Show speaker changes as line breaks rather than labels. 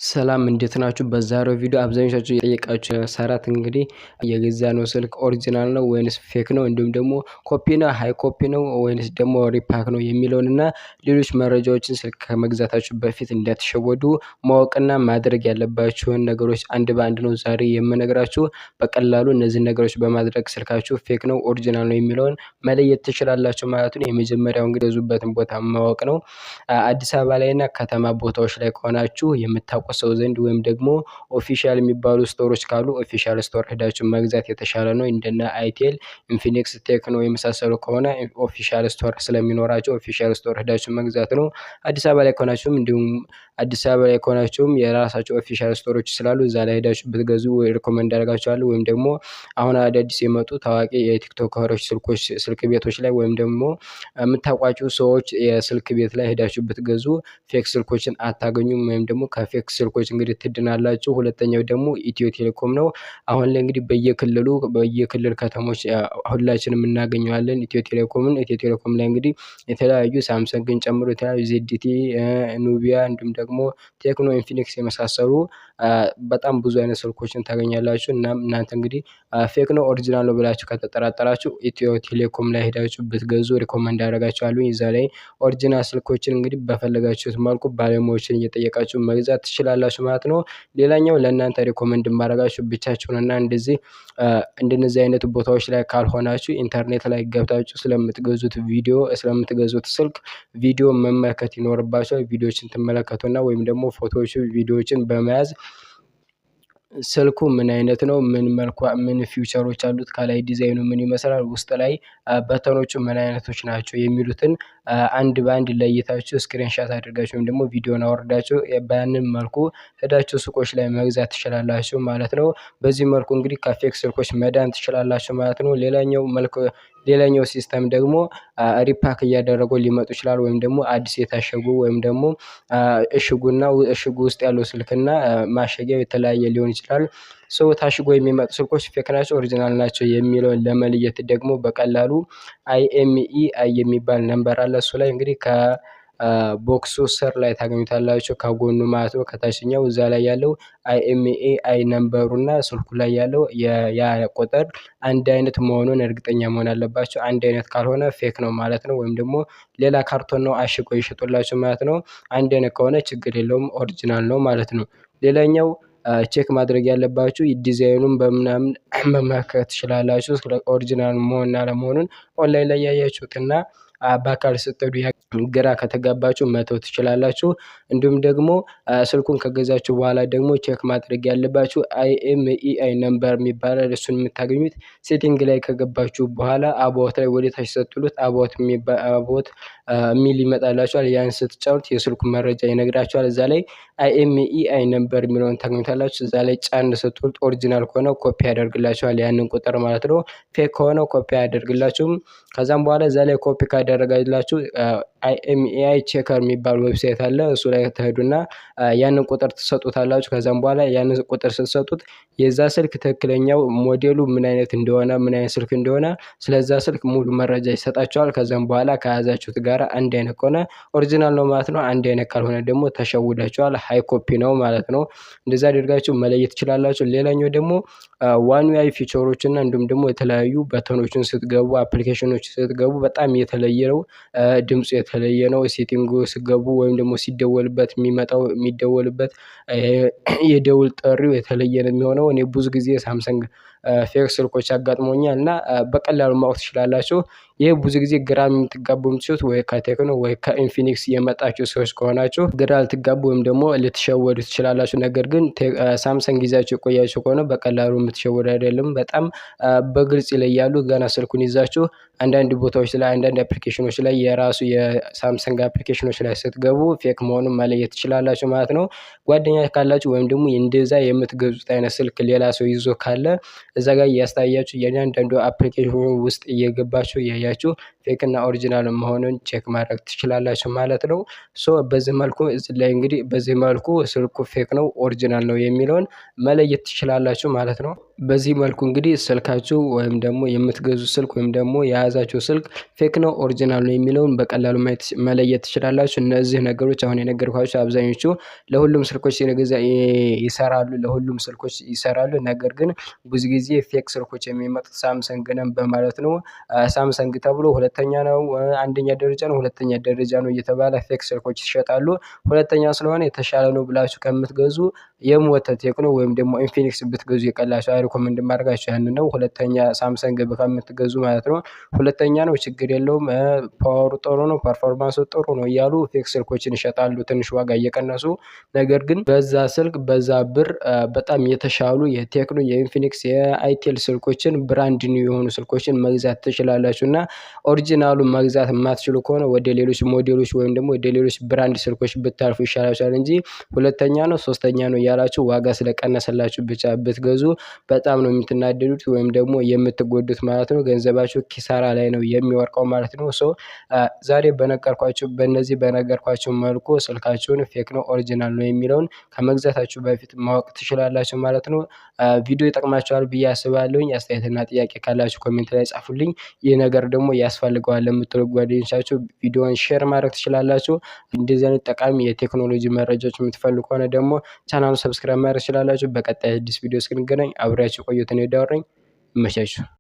ሰላም እንዴት ናችሁ? በዛሬው ቪዲዮ አብዛኞቻችሁ የጠየቃችሁ መሰረት እንግዲህ የገዛነው ስልክ original ነው ወይንስ fake ነው፣ እንዲሁም ደግሞ ኮፒ ነው፣ high copy ነው ወይንስ ደግሞ repack ነው የሚለውን እና ሌሎች መረጃዎችን ስልክ ከመግዛታችሁ በፊት እንዳትሸወዱ ማወቅና ማድረግ ያለባችሁን ነገሮች አንድ በአንድ ነው ዛሬ የምነግራችሁ። በቀላሉ እነዚህን ነገሮች በማድረግ ስልካችሁ fake ነው original ነው የሚለውን መለየት ትችላላችሁ ማለት ነው። የመጀመሪያው እንግዲህ የገዙበትን ቦታ ማወቅ ነው። አዲስ አበባ ላይና ከተማ ቦታዎች ላይ ከሆናችሁ የምታውቁ ሰው ዘንድ ወይም ደግሞ official የሚባሉ store ኦች ካሉ official store ሄዳችሁ መግዛት የተሻለ ነው። እንደነ አይቴል፣ ኢንፊኒክስ፣ ቴክኖ የመሳሰሉ ከሆነ official store ስለሚኖራቸው official store ሄዳችሁ መግዛት ነው። አዲስ አበባ ላይ ከሆናችሁም እንዲሁም አዲስ አበባ ላይ ከሆናችሁም የራሳቸው official store ኦች ስላሉ እዛ ላይ ሄዳችሁ ብትገዙ recommend አደርጋችኋለሁ። ወይም ደግሞ አሁን አዳዲስ የመጡ ታዋቂ የቲክቶከሮች ስልኮች ስልክ ቤቶች ላይ ወይም ደግሞ የምታውቋቸው ሰዎች የስልክ ቤት ላይ ሄዳችሁ ብትገዙ fake ስልኮችን አታገኙም ወይም ደግሞ ከ fake ስልኮች እንግዲህ ትድናላችሁ። ሁለተኛው ደግሞ ኢትዮ ቴሌኮም ነው። አሁን ላይ እንግዲህ በየክልሉ በየክልል ከተሞች ሁላችንም እናገኘዋለን ኢትዮ ቴሌኮምን። ኢትዮ ቴሌኮም ላይ እንግዲህ የተለያዩ ሳምሰንግን ጨምሮ የተለያዩ ZTE፣ ኑቢያ እንዲሁም ደግሞ ቴክኖ፣ ኢንፊኒክስ የመሳሰሉ በጣም ብዙ አይነት ስልኮችን ታገኛላችሁ። እናም እናንተ እንግዲህ fake ነው original ነው ብላችሁ ከተጠራጠራችሁ ኢትዮ ቴሌኮም ላይ ሄዳችሁ ብትገዙ recommend አደርጋችኋለሁ። እዛ ላይ original ስልኮችን እንግዲህ በፈለጋችሁት መልኩ ባለሙያዎችን እየጠየቃችሁ መግዛት ትችላላችሁ ማለት ነው። ሌላኛው ለእናንተ recommend የማደርጋችሁ ብቻችሁንና እንደዚህ እንደነዚህ አይነት ቦታዎች ላይ ካልሆናችሁ ኢንተርኔት ላይ ገብታችሁ ስለምትገዙት ቪዲዮ ስለምትገዙት ስልክ ቪዲዮ መመልከት ይኖርባችኋል። ቪዲዮዎችን ትመለከቱና ወይም ደግሞ ፎቶዎች ቪዲዮዎችን በመያዝ ስልኩ ምን አይነት ነው፣ ምን መልኩ ምን feature ኦች አሉት፣ ከላይ ዲዛይኑ ምን ይመስላል፣ ውስጥ ላይ button ኦቹ ምን አይነቶች ናቸው የሚሉትን አንድ በአንድ ለይታችሁ screenshot አድርጋችሁ ወይም ደግሞ ቪዲዮን አወርዳችሁ በያንን መልኩ ሄዳችሁ ሱቆች ላይ መግዛት ትችላላችሁ ማለት ነው። በዚህ መልኩ እንግዲህ ከ fake ስልኮች መዳን ትችላላችሁ ማለት ነው። ሌላኛው መልኩ ሌላኛው system ደግሞ repack እያደረጉ ሊመጡ ይችላል። ወይም ደግሞ አዲስ የታሸጉ ወይም ደግሞ እሽጉና እሽጉ ውስጥ ያለው ስልክና ማሸጊያው የተለያየ ሊሆን ይችላል። So ታሽጎ የሚመጡ ስልኮች fake ናቸው original ናቸው የሚለውን ለመለየት ደግሞ በቀላሉ IMEI የሚባል number አለ። እሱ ላይ እንግዲህ ከ box ኡ ስር ላይ ታገኙታላችሁ ከጎኑ ማለት ነው። ከታችኛው እዛ ላይ ያለው IMEI number ኡ እና ስልኩ ላይ ያለው ያ ቁጥር አንድ አይነት መሆኑን እርግጠኛ መሆን አለባችሁ። አንድ አይነት ካልሆነ fake ነው ማለት ነው። ወይም ደግሞ ሌላ ካርቶን ነው አሽገው የሸጡላችሁ ማለት ነው። አንድ አይነት ከሆነ ችግር የለውም original ነው ማለት ነው። ሌላኛው check ማድረግ ያለባችሁ ዲዛይኑን በምናምን መመልከት ትችላላችሁ። original መሆንና አለመሆኑን ኦንላይን ላይ ያያችሁትና በአካል ስትሄዱ ግራ ከተጋባችሁ መተው ትችላላችሁ። እንዲሁም ደግሞ ስልኩን ከገዛችሁ በኋላ ደግሞ check ማድረግ ያለባችሁ IMEI number የሚባል እሱን የምታገኙት setting ላይ ከገባችሁ በኋላ about ላይ ወደ ታች ስትሉት about about የሚል ይመጣላችኋል። ያን ስትጫኑት የስልኩን መረጃ ይነግራችኋል። እዛ ላይ IMEI number የሚለውን ታገኙታላችሁ። እዛ ላይ ጫን ስትሉት original ከሆነ ኮፒ ያደርግላችኋል ያንን ቁጥር ማለት ነው። fake ከሆነ ኮፒ አያደርግላችሁም። ከዛም በኋላ እዛ ላይ ኮፒ ካደረጋላችሁ IMEI checker የሚባል website አለ። እሱ ላይ ትሄዱና ያንን ቁጥር ትሰጡታላችሁ። ከዛም በኋላ ያንን ቁጥር ስትሰጡት የዛ ስልክ ትክክለኛው ሞዴሉ ምን አይነት እንደሆነ ምን አይነት ስልክ እንደሆነ ስለዛ ስልክ ሙሉ መረጃ ይሰጣችኋል። ከዛም በኋላ ከያዛችሁት ጋር አንድ አይነት ከሆነ original ነው ማለት ነው። አንድ አይነት ካልሆነ ደግሞ ተሸውዳችኋል፣ high copy ነው ማለት ነው። እንደዛ አድርጋችሁ መለየት ትችላላችሁ። ሌላኛው ደግሞ One UI feature ኦች እና እንዲሁም ደግሞ የተለያዩ button ኦችን ስትገቡ application ኦች ስትገቡ በጣም የተለየ ነው። ድምፁ የተለየ ነው። setting ኡ ስትገቡ ወይም ደግሞ ሲደወልበት የሚመጣው የሚደወልበት የደውል ጥሪው የተለየ ነው የሚሆነው። እኔ ብዙ ጊዜ ሳምሰንግ fake ስልኮች አጋጥሞኛል እና በቀላሉ ማወቅ ትችላላችሁ። ይህ ብዙ ጊዜ ግራ የምትጋቡ የምትችሉት ወይ ከቴክኖ ወይ ከኢንፊኒክስ የመጣችሁ ሰዎች ከሆናችሁ ግራ ልትጋቡ ወይም ደግሞ ልትሸወዱ ትችላላችሁ። ነገር ግን ሳምሰንግ ይዛችሁ የቆያችሁ ከሆነ በቀላሉ የምትሸወዱ አይደለም። በጣም በግልጽ ይለያሉ። ገና ስልኩን ይዛችሁ አንዳንድ ቦታዎች ላይ አንዳንድ application ኦች ላይ የራሱ የሳምሰንግ application ኦች ላይ ስትገቡ fake መሆኑን መለየት ትችላላችሁ ማለት ነው። ጓደኛ ካላችሁ ወይም ደግሞ እንደዛ የምትገዙት አይነት ስልክ ሌላ ሰው ይዞ ካለ እዛ ጋር እያስታያችሁ እያንዳንዱ application ውስጥ እየገባችሁ እያያችሁ fake እና original መሆኑን check ማድረግ ትችላላችሁ ማለት ነው። So በዚህ መልኩ እዚህ ላይ እንግዲህ በዚህ መልኩ ስልኩ fake ነው original ነው የሚለውን መለየት ትችላላችሁ ማለት ነው። በዚህ መልኩ እንግዲህ ስልካችሁ ወይም ደግሞ የምትገዙ ስልክ ወይም ደግሞ የያዛችሁ ስልክ fake ነው original ነው የሚለውን በቀላሉ ማየት መለየት ትችላላችሁ። እነዚህ ነገሮች አሁን የነገርኳችሁ አብዛኞቹ ለሁሉም ስልኮች ይሰራሉ፣ ለሁሉም ስልኮች ይሰራሉ። ነገር ግን ብዙ ጊዜ fake ስልኮች የሚመጡት ሳምሰንግ ነን በማለት ነው። ሳምሰንግ ተብሎ ሁለተኛ ነው፣ አንደኛ ደረጃ ነው፣ ሁለተኛ ደረጃ ነው እየተባለ fake ስልኮች ይሸጣሉ። ሁለተኛ ስለሆነ የተሻለ ነው ብላችሁ ከምትገዙ የሞተ ቴክኖ ወይም ደግሞ ኢንፊኒክስ ብትገዙ ይቀላችኋል። Recommend ማድረጋችሁ ያንን ነው። ሁለተኛ ሳምሰንግ ከምትገዙ ማለት ነው። ሁለተኛ ነው፣ ችግር የለውም፣ power ኡ ጥሩ ነው፣ performance ኡ ጥሩ ነው እያሉ fake ስልኮችን ይሸጣሉ ትንሽ ዋጋ እየቀነሱ። ነገር ግን በዛ ስልክ በዛ ብር በጣም የተሻሉ የቴክኖ፣ የኢንፊኒክስ፣ የአይቴል ስልኮችን፣ brand new የሆኑ ስልኮችን መግዛት ትችላላችሁ። እና original ኡን መግዛት የማትችሉ ከሆነ ወደ ሌሎች ሞዴሎች ወይም ደግሞ ወደ ሌሎች brand ስልኮች ብታልፉ ይሻላችኋል እንጂ ሁለተኛ ነው ሶስተኛ ነው እያላችሁ ዋጋ ስለቀነሰላችሁ ብቻ ብትገዙ በጣም ነው የምትናደዱት ወይም ደግሞ የምትጎዱት ማለት ነው። ገንዘባችሁ ኪሳራ ላይ ነው የሚወድቀው ማለት ነው። So ዛሬ በነገርኳችሁ በእነዚህ በነገርኳችሁ መልኩ ስልካችሁን fake ነው original ነው የሚለውን ከመግዛታችሁ በፊት ማወቅ ትችላላችሁ ማለት ነው። ቪዲዮ ይጠቅማችኋል ብዬ አስባለሁኝ። አስተያየትና ጥያቄ ካላችሁ comment ላይ ጻፉልኝ። ይህ ነገር ደግሞ ያስፈልገዋል ለምትሉ ጓደኞቻችሁ ቪዲዮን share ማድረግ ትችላላችሁ። እንደዚህ አይነት ጠቃሚ የቴክኖሎጂ መረጃዎች የምትፈልጉ ከሆነ ደግሞ ቻናሉን subscribe ማድረግ ትችላላችሁ። በቀጣይ አዲስ ቪዲዮ እስክንገናኝ አብሬያችሁ ቆዩት። እኔ ዳውር ነኝ። ይመቻችሁ።